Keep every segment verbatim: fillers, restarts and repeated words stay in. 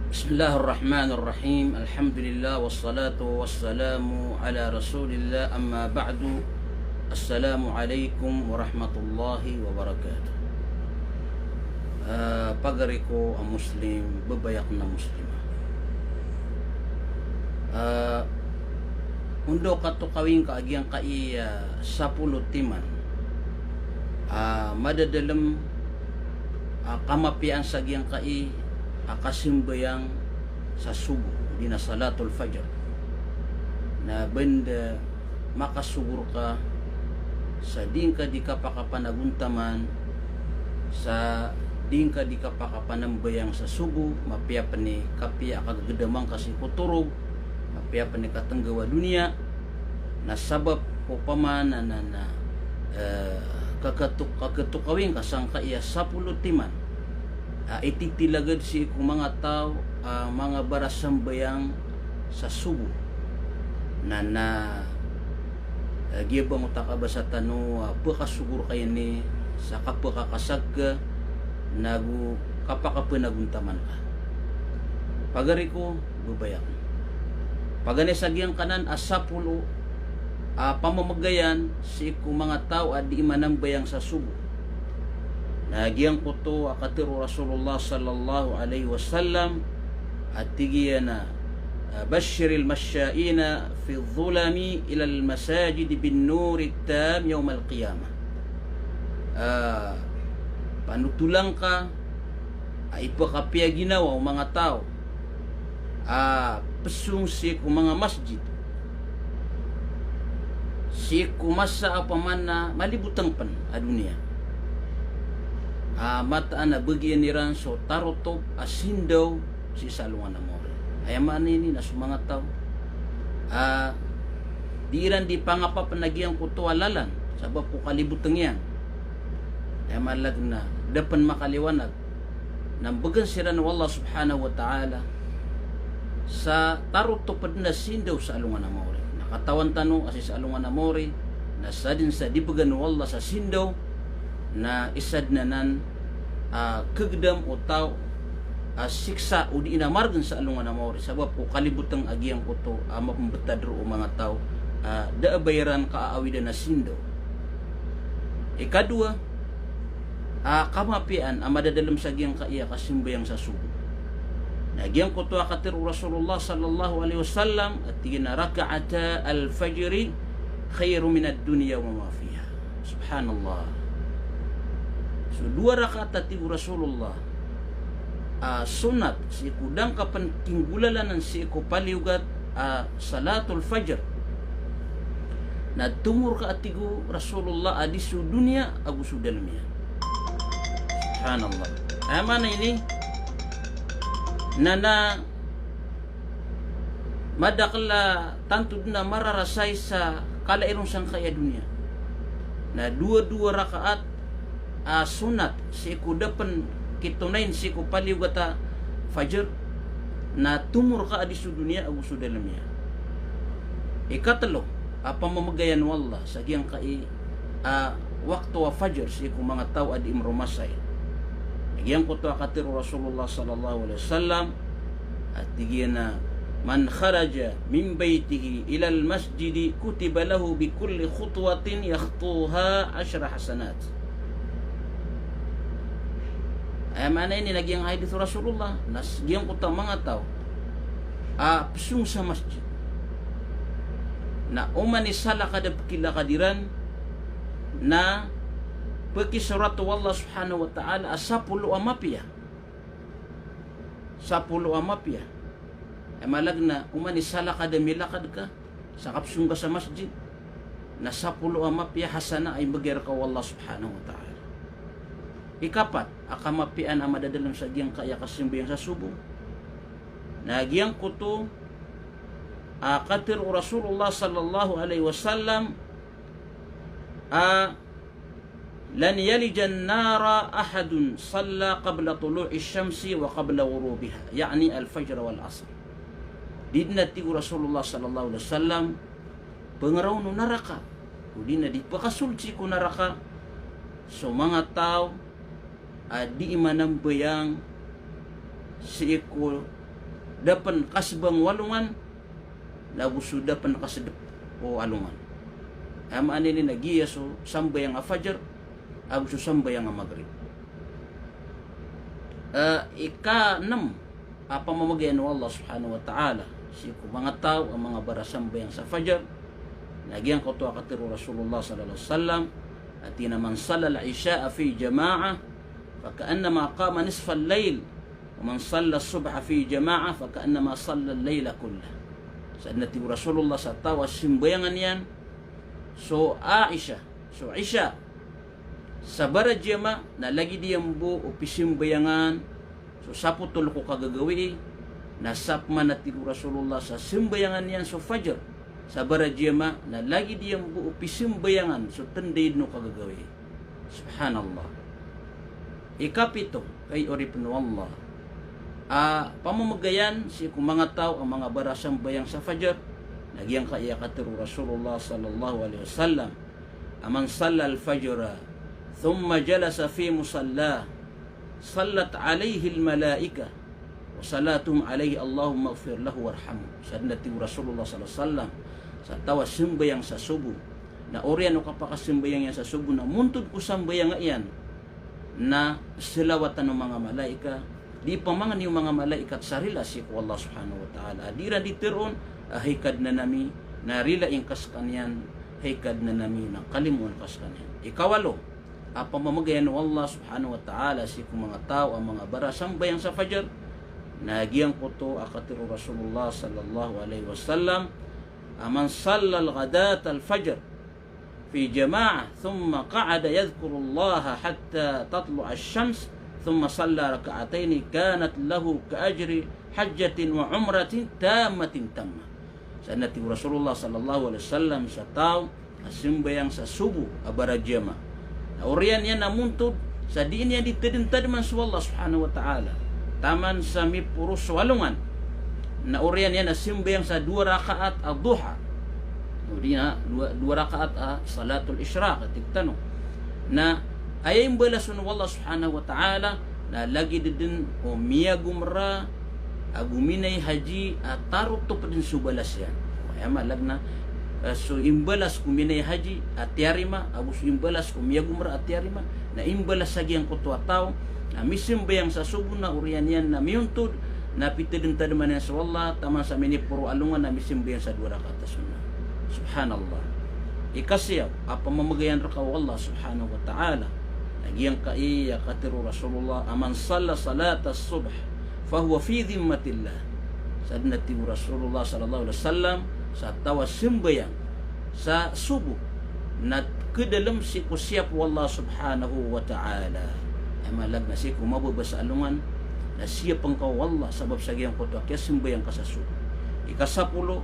Bismillahirrahmanirrahim. Alhamdulillah, wassalatu wassalamu ala Rasulillah, amma ba'du. Assalamu alaikum warahmatullahi wabarakatuh. Ah, pagari ko a Muslim, babay akn a Muslimah. Ah, ondo katokawi ngka a giyangkai a sapolo timan a madadalm a kamapiyaan sa giyangkai a kasambayang sa sobo, odi na salatul fajr. Na banda makasogor ka sa di ngka di kapakapanagontaman, sa di ngka di kapakapanambayang sa sobo, mapiya pn i kapiya a kagagdama ngka sii ko torog, mapiya pn i katnggaw a doniya, na sabap ko pamana na, na, eh, kakatok-, kakatokawi ngka sangkai a sapolo timan a ititilagad sii ko manga taw a manga barasambayang sa sobo. Na, na, eh, giya bangot a kabasa tano a pkasogor ka ini sa kapkakasag ka, nago kapakapanagontaman ka. Pagari ko, babay akn. Paganay sa giyangkanan a sapolo a pamamagayan sii ko manga taw a dii manambayang sa sobo. Na giyangkoto a katharo o Rasulullah sallallahu alaihi wasallam, a tig iyan a, ah, "Bashshiril mashsha'ina fi dhulami ilal masajid bin nurit tam yawmal qiyamah." Ah, panotola ngka a ipkhapiya ginawa o manga taw a psong sii ko manga masjid sii ko masa a pamana malibotng pn a doniya, a mataan a bagian iran so tarotop a sindaw sii sa alongan a mawri. Aya maana ini na so manga taw a di iran di pangapapn a giyangkoto a lalan sabap ko kalibotng iyan. Aya maana na da pn makaliwanag na mbgan siran o Allah subhanahu wa ta'ala sa tarotop dn a sindaw sa alongan a mawri. Na katawan tano a sii sa alongan a mawri na sadn sa di bgan o Allah sa sindaw, na isa dn anan a kagdam o taw a siksa odi na margn sa alongan a mawri sabap ko kalibotng a giyangkoto a mapmbtad roo o manga taw a da a ba iran kaaawidan a sindaw. Ikadowa, a kamapiyaan a madadalm sa giyangkai a kasambayang sa sobo. Na giyangkoto a katharo o Rasulullah sallallahu alaihi wasallam a tig iyan a, "Rak'ata al-fajri khairun minad dunya wa ma fiha." Subhanallah. So dowa rakaat a tig o Rasulullah a sunnat sii ko da ngka pn kinggolalanan sii ko paliyogat a salatul fajr na tomorka a tig o Rasulullah a di so doniya ago so dalm iyan. Subhanallah. Aya maana ini na, na madakl a tanto dn a mararasay sa kala i ron sangkai a doniya. Na dowa-dowa rakaat a sunnat sii ko da pn kitonayn sii ko paliyogat a fajr na tomorka a di so doniya ago so dalm iyan. Ikatlo a pamamagayan o Allah sa giyangkai a wakto a fajr sii ko manga taw a di mromasay. Giyangkoto a katharo o Rasulullah sallallahu alaihi wasallam a tig iyan a, "Man kharaja min baytihi ilal masjidi kutiba lahu bi kulli khutwatin yakhtuha ashra hasanat." Aya maana ini na giyang hadith o Rasulullah na s-, giyangkoto a manga taw a psong sa masjid na oman i salakad a pkilakad iran na pkisorat o Allah subhanahu wa ta'ala a sapolo a mapiya. Sapolo a mapiya. Aya maana na oman i salakad a milakad ka sa kapsong ka sa masjid na sapolo a mapiya hasana a imbgay rka o Allah subhanahu wa ta'ala. Ikapat a kamapiyaan a madadalm sa giyangkai a kasambayang sa sobo na giyangkoto a katharo o Rasulullah sallallahu alaihi wasallam a, "Lan yalijan nara ahadun salla qabla tulu'i shamsi wa qabla ghurubiha," ya'ni al-fajr wal asr. Di dn a tig o Rasulullah sallallahu alaihi wasallam pngraon o naraka, odi na di pkasold sii ko naraka so manga taw a di manambayang sii ko da pn kasbang o alongan, na go so da pn kasdp o alongan. Aya maana niyan na giya so sambayang a fajar, ago so sambayang a magrib. Eh, ikanm a pamamagayan o Allah subhanahu wa ta'ala sii ko manga taw a manga barasambayang sa fajar, na giyangkoto a katharo o Rasulullah sallallahu alaihi wasallam, a tig iyan a, "Man sallal isha'a fi jama'ah, faka'annama qama nisfal layl, wa man sallas subha fi jama'ah, faka'annama sallal layla kullah." Sa adn a tig o Rasulullah, sa taw a simbayangan iyan so Aisha, so Isha, sa barajamaah, na lagid iyan bo o pisimbayangan so sapotol ko kagagawii, na sapman a tig o Rasulullah sa simbayangan iyan so fajar sa barajamaah, na lagid iyan bo o pisimbayangan so tndaid o kagagawii. Subhanallah. Ikapito, hay oripn o Allah, a pamamagayan sii ko manga taw a manga barasambayang sa fajar, na giyangkai a katharo o Rasulullah sallallahu alaihi wasallam, a, "Man sallal fajra thumma jalasa fi musallah, sallat alaihil malaikah, wa salatuhum alaihi, Allahumma ighfir lahu warhamhu." Sa adn a tig o Rasulullah sallallahu alaihi wasallam, sa taw a simbayang sa sobo, na oriyan o kapakasimbayang iyan sa sobo na montod ko sambayang iyan, na salawatan o manga malaikat, di pamangni o manga malaikat sa rila sii ko Allah subhanahu wa ta'ala. A di iran di tharoon a hay Kadnan ami, na rilai ngka skaniyan, hay Kadnan ami, na kalimoon ka skaniyan. Ikawalo a pamamagayan o Allah subhanahu wa ta'ala sii ko manga taw a manga barasambayang sa fajar, na giyangkoto a katharo o Rasulullah sallallahu alaihi wasallam, a, "Man sallal ghadatal fajr fi jama'ah, thumma qa'ada yadhkurullaha hatta tatlu'ash shams, thumma salla rak'ataini, kanat lahu ka ajri hajjatin wa umratin tammatin tammah." Sa adn a tig o Rasulullah sallallahu alaihi wasallam, sa taw a simbayang sa sobo a barajamaah, na oriyan iyan a montod sa di niyan di tadmtadman so Allah subhanahu wa ta'ala taman sa miporo so alongan, na oriyan iyan a simbayang sa dowa rakaat a duha, odi na dowa, dowa rakaat a salatul ishraq, a tig tano. Na aya imbalasan o Allah subhanahu wa ta'ala na lagid dn o miyagomra ago minay haji a tarotop dn so balas iyan. Aya maana na, eh, so imbalas ko minay haji a tiyarima, ago so imbalas ko miyagomra a tiyarima, na imbalas sa giyangkoto a taw a misimbayang sa sobo na oriyan iyan na miyontod, na pitadmtadman iyan so Allah taman sa miniporo alongan, na misimbayang sa dowa rakaat a sunnah. Subhanallah. Ikasiyaw a pamamagayan rka o Allah subhanahu wa ta'ala, na giyangkai a katharo o Rasulullah a, "Man salla salatas subh fahuwa fi dhimmatillah." Sa adn a tig o Rasulullah sallallahu alaihi wasallam, sa taw a simbayang sa sobo na khadalm sii ko siyap o Allah subhanahu wa ta'ala. Aya maana na sii ko mababa sa alongan na siyapn ka o Allah sabap sa giyangkoto a kiyasimbayang ka sa sobo. Ikasapolo,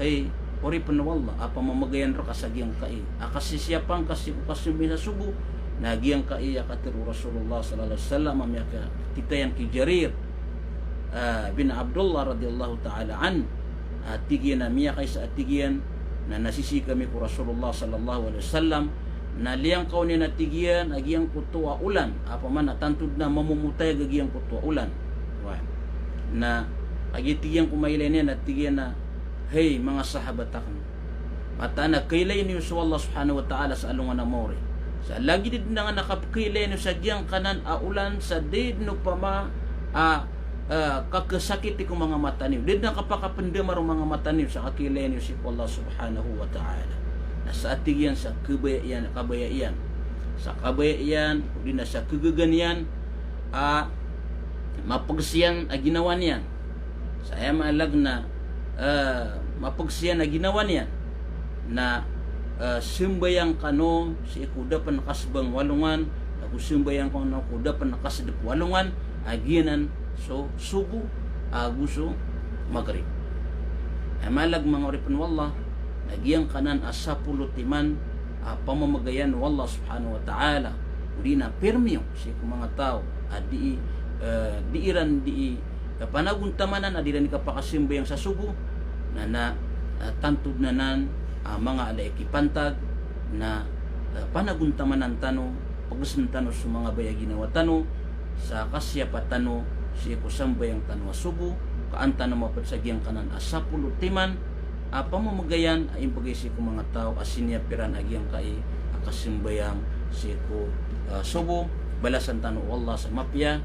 hay oripn o Allah, a pamamagayan rka sa giyangkai a kasisiyapan ka sii ko kasimbayang sa sobo, na giyangkai a katharo o Rasulullah sallallahu alaihi wasallam a miyakatitayan ki Jarir, ah, bin Abdullah radhiyallahu ta'ala anhu, a tig iyan a miyakaisa a tig iyan na nasisii kami ko Rasulullah sallallahu alaihi wasallam, na liyangkaw niyan a tig iyan a giyangkoto a olan, a pman a tanto dn a mamomotayag a giyangkoto a olan. Wa. Na kagiya tig iyan ko mailay niyan a tig iyan a, hay manga sahabat akn, mataan a kailay niyo so Allah subhanahu wa ta'ala sa alongan a maori. Sa lagid dn a kapkailay niyo sa giyangkanan a olan sa da dn opama a, eh, kakasakiti ko manga mata niyo. Da dn a kapakapndamar o manga mata niyo sa kakailay niyo sii ko Allah subhanahu wa ta'ala. Na sa a tig iyan sa kabaya iyan, kabaya iyan. Sa kabaya iyan, odi na sa kagaga niyan a mapgs iyan a ginawa niyan. Sa aya maana na, eh, mapgs iyan a ginawa niyan na, eh, simbayang kano sii ko da pn kasbang o alongan, ago simbayang kano ko da pn kasdp o alongan, a giyanan so sobo ago so magrib. Aya maana, manga oripn o Allah, na giyangkanan a sapolo timan a pamamagayan o Allah subhanahu wa ta'ala, odi na pirmiyo sii ko manga taw a dii, eh, dii iran dii, eh, panagontamanan a dii iran dii kapakasimbayang sa sobo, na, na, eh, tanto dn anan a manga ala i kipantag, na, eh, panagontamanan tano, pgsn tano so manga baya a ginawa tano sa kasiyapa tano sii ko sambayang tano a sobo, Kaan tano mapd sa giyangkanan a sapolo timan a pamamagayan a imbgay sii ko manga taw a siniyapiran a giyangkai a kasambayang sii ko, ah, sobo. Balasan tano o Allah sa mapiya,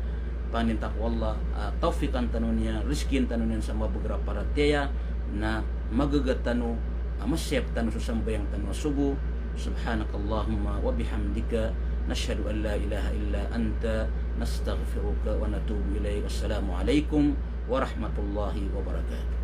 pangnin ta ko Allah a tawfiqan tano niyan, rizkiin tano niyan sa mabagr a paratiyaya, na magaga tano a masiyap tano so sambayang tano a sobo. Subhanakallahumma wa bihamdika, nashhadu an la ilaha illa anta, nastaghfiruka wa natubu ilaik. Assalamu alaikum warahmatullahi wabarakatuh.